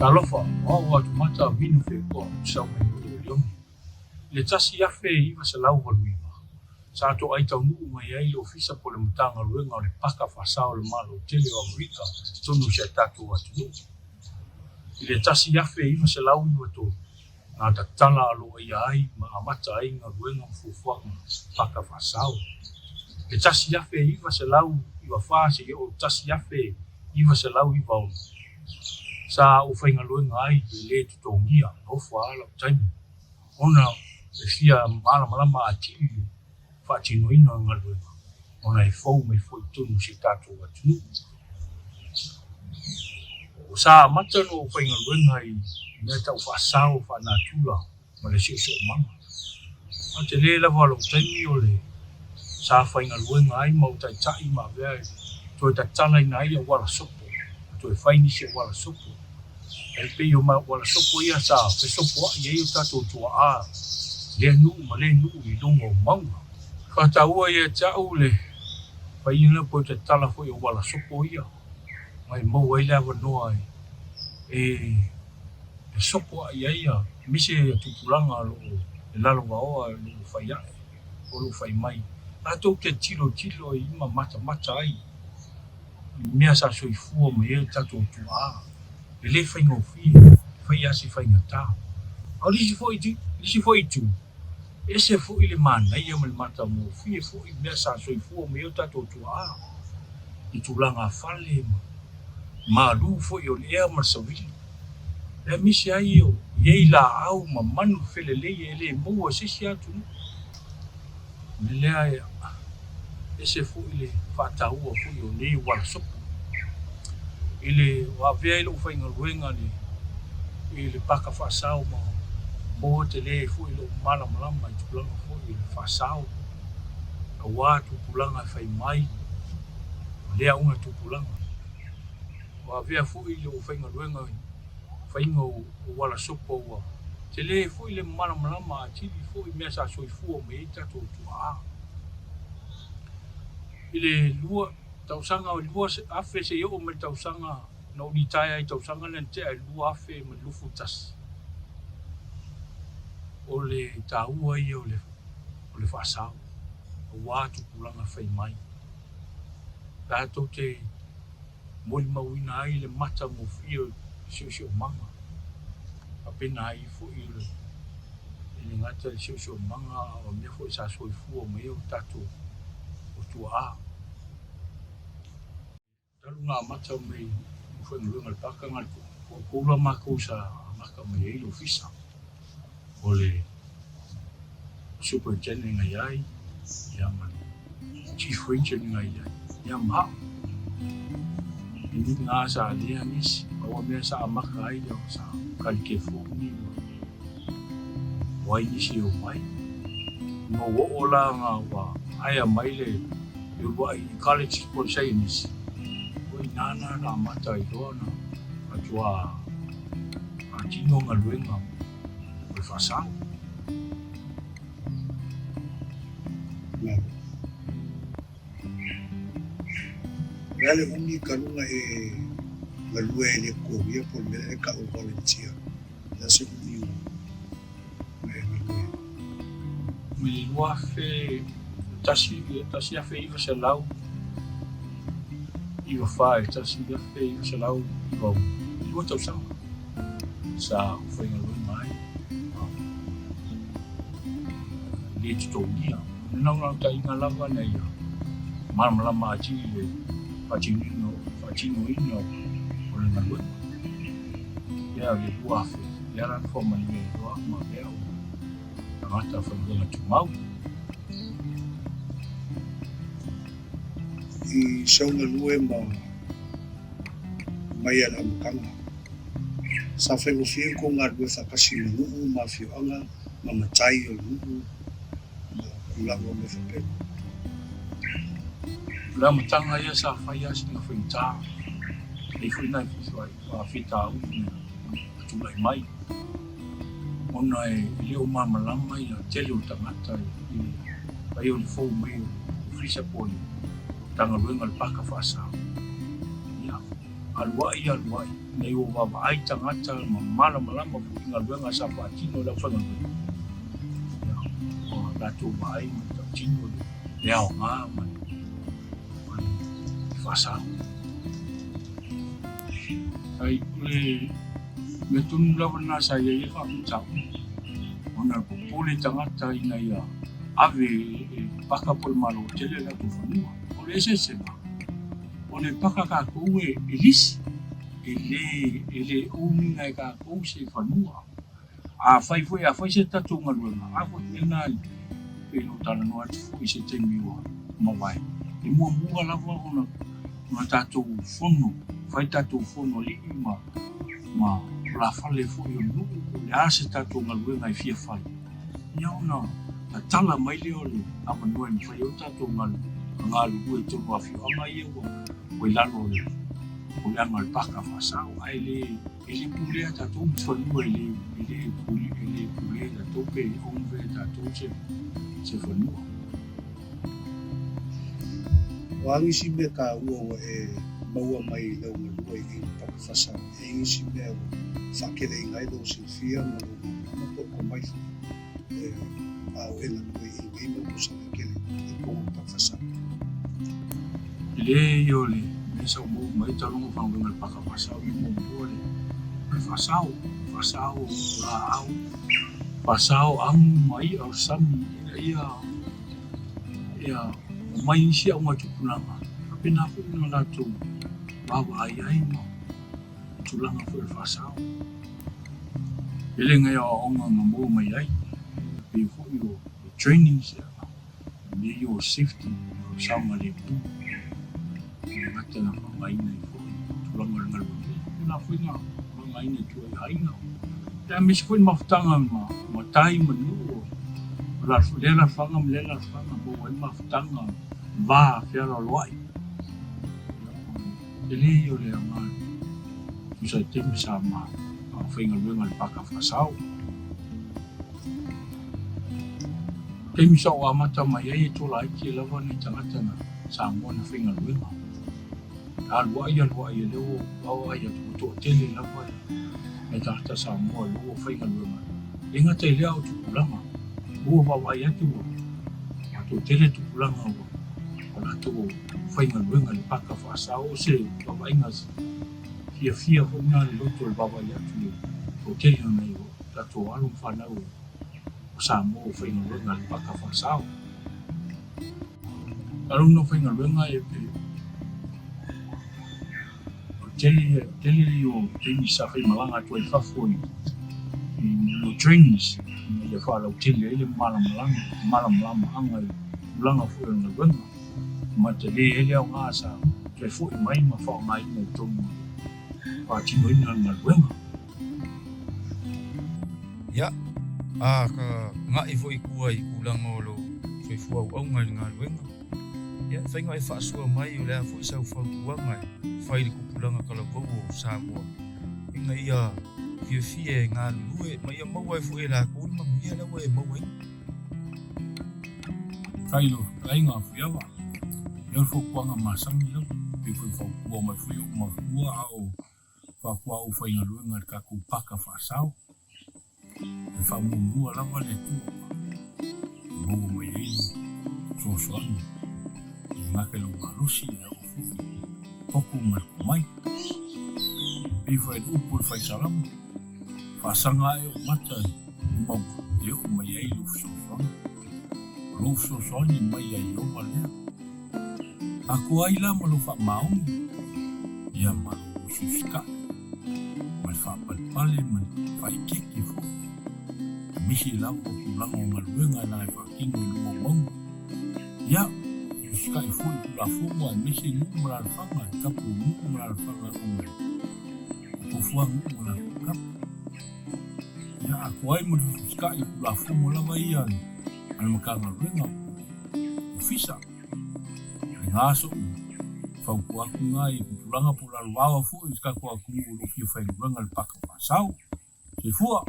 Talofa, o au Atumata Vinu Fekoa o Sau mai Nuu o Leone. I le 1989, sa toai taunuu mai ai le Ofisa po o le Matagaluega o le Paka Faasao o le Malo Tele o Amerika i totonu o si a tatou atunuu. I le 1993, na tatala aloaia ai ma amata ai galuega ma fuafuaga paka faasao. I le 1994 seia oo i le 1996, sa ou faigaluega ai e le totogia, nofo lava lau taimi ona e fia malamalama atili le faatinoina o le galuega ona e fou mai foi i totonu o si o tatou atunuu. Sa amata ona ou faigaluega i mea tau faasao faanatura ma le siosiomaga. A tele lava o lou taimi o le sa faigaluega ai ma ou taitai ma avea e toe tatalaina ai auala sopo ma toe fai nisi auala sopo. E pei o auala sopo ia sa fesopoai ai o tatou tuaa lea nuu ma lea nuu i luga o mauga. Faataua ia te au le faiina po o tatala foi o auala sopo ia ma e maua ai le avanoa e fesopoai ai aemaise tupulaga o lo o i lalovaoa o lo o fai ae o lo o fai mai latou te tilotilo i ma matamata ai i mea sa soifua mai ai o tatou tuaa. E le faigofie, e fai lava si faigata. A o le isi foi itu, ese foi le manaia ma le matagofie foi i mea sa soifua mai ai o tatou tuaa i tulaga fale ma malu foi o le ea ma le savili. Aemaise ai o i ai laau ma manu felelei e le maua e se isi atunuu. O le mea lea e ese foi le faataua foi o nei auala sopo. I le ua avea ai lou faigaluega i le paka faasao ma maua tele foi lou malamalama i tulaga foi o le faasao aua tupulaga e fai mai ma lea auga tupulaga. Ua avea foi lou faigaluega i faiga o auala sopo ua tele foi le malamalama atili foi mea sa soifua mai ai tatou tuaa. I le lua tausaga o 2000 seia oo mai le tausaga na ou litaea ai tausaga lea na tea i le 2021, o le taua ia o le faasao aua tupulaga fai mai. Tatou te molimauina ai le matagofie o le siosiomaga, faapena ai foi e le gata i le siosiomaga a o mea foi sa soifua mai ai o tatou tuaa. Talu ona amata mai le faigaluega i le paka na o le toatolu lava matou sa amata mai ai le ofisa o le Superintendent na i ai, ia ma le Chief Ranger na i ai, ia ma au. E ni ngā sa lea nisi, aua mea sa amata ai ia sa Kalikefoni ma o ai nisi e omai. Na ou oo la nga ua aea mai le uluai college po o le saienisi, o i nā na na amata ai loa na matua faatino galuega o le faasao. Malo. O le a le umi talu ona e galue ai i le totogia po o le mea lea e tau o le volunteer? O le a se umi ona e galue ai? Mai le 2001, 1994 i le 1996, e lua tausaga. Sa ou faigaluega ai ma le totogia. O le naunautaiga lava ina ia malamalama atili le faatinoina o le galuega. Ia le 2000, lea la na faamanuia ai loa ma avea au tagata faigaluega tumau. I sau galue ma mai a le amataga. Sa faigofie kou galue faatasi ma nuu ma afioaga ma matai o le nuu ma tulaga o mea faapena. O le amataga ia sa fai lava sina faigata, e i ai foi nai faafitauli na tulai mai ona e le o malamalama ia tele o tagata i le fai o le fou mai o le Ofisa po o le Matagaluega o le Paka Faasao. Ia. Alu ai alu ai, ina ia ua vaavaai tagata ma malamalama foi i galuega sa faatino e le aufaigaluega, ia, ua latou vaai ma tautino le aoga ma le faasao. Ai, o le mea tonu lava lena sa i ai le faafitauli, ona e popole tagata ina ia ave e paka po o le Malo tele latou fanua. O le eseesega, O le paka tatou e lisi, e le e le own ina e tatou se fanua. Afai foi a fai se tatou galuega, a foi le mea lena pei ona ou talanoa atu foi i se taimi ua mavae, e muamua lava ona ona tatou fono, fai tatou fono alii ma ma tulafale foi o le nuu po o le a se tatou galuega e fia fai, ia ona tatala mai lea o le avanoa e mafai ai ona tatou galulue i totonu o afioaga ia ua i lalo o le aga o le paka faasao. Ae le e le pulea tatou ma fanua e le e le e le pulea tatou pe own e tatou se fanua. O a nisi mea taua ua e maua mai i lau galue i le paka faasao? E i ai nisi mea ua faateleina ai lou silafia ma lou malamalama po o le tomai foi a o e galue i nei mau tausaga e tele i totonu o le paka faasao? E leai o le mea sa ou maua mai ai talu ona ou faigaluega i le paka faasao ia muamua le faasao, faasao laau, faasao amu ma i'a o le sami ina ia ia omai isi auga tupulaga, faapena foi ona latou vaavaai ai ma tulaga foi o le faasao. E le nai aoaoga na maua mai ai, e pei foi o trainings, mea ia o safety, o saogalemu, e le gata na faaaogaina ai foi tulaga o le galuega, ia faapena foi na faaaogaina i tua i aiga. Ia aemaise foi le mafutaga ma matai ma nuu o lea alaalafaga ma lea alaalafaga, maua ai mafutaga va fealoaloai. E le ia o le aoga tusa i taimi sa ma faigaluega i le paka faasao. Taimi sa ou amata mai ai e tolaiti lava nai tagata na Samoa na faigaluega. Alu ai alu ai lea ua vaavaai atu ua toatele lava nai tagata Samoa lea ua faigaluega. E le gata i lea a o tupulaga. Ua vaavaai atu ua toatele tupulaga ua latou faigaluega i le paka faasao. O se vaavaaiga fiafia foi lena i le loto i le vaavaai atu i le toatele o nai o tatou alo ma fanau o Samoa ua faigaluega i le paka faasao. Talu ona faigaluega e o le tele tele ia o taimi sa faimalaga atu ai i fafo i mea o trainings ina ia faalautele ai le malamalama malamalamaaga i tulaga foi o le galuega ma tele ai le aoga sa toe foi mai ma faaaogaina i totonu o le faatinoina o le galuega. Ia, a ka ga'i foi i tua i tulaga o lou soifua auauna i le galuega, ia, e fai na e faasoa mai o le a foi sau fautuaga e fai i le tupulaga talavou o Samoa ina ia fiafia e galulue ma ia maua ai foi e latou le manuia la ua e maua ai. Kai lo fetalaiga a Fuiava, ia o le fautuaga masani lava, pei foi fautua mai foi ou matua a o Faatoa faigaluega i le tatou paka faasao. E faamuamua lava le Atua e maua mai ai le fesoasoani e le gata i lou malosi ae oo foi i le toto ma le tomai. E pei foi o le upu a le fai Salamo, Faasaga ae ou mata i mauga e oo mai ai lou fesoasoani. O lou fesoasoani e mai ia Ieova lea. Atoa ai la ma lou faamaoni, ia ma lou usiusitaʻi, ma le faapalepale ma le faaeteete foi, aemaise lava o tulaga o galuega na e faatino i luma o mauga. Ia, usiusitaʻi foi i Tulafono aemaise nuu ma alaalafaga, e tapu o nuu ma alaalafaga ona e tofu lava nuu ma latou tapu. Ia, atoa ai ma le usiusitaʻi i Tulafono lava ia a le Matagaluega po o le Ofisa. Lena soʻu fautua atu lena i tupulaga po o lalovaoa foi o le tatou atunuu o lo o fia faigaluega i le paka faasao. Soifua!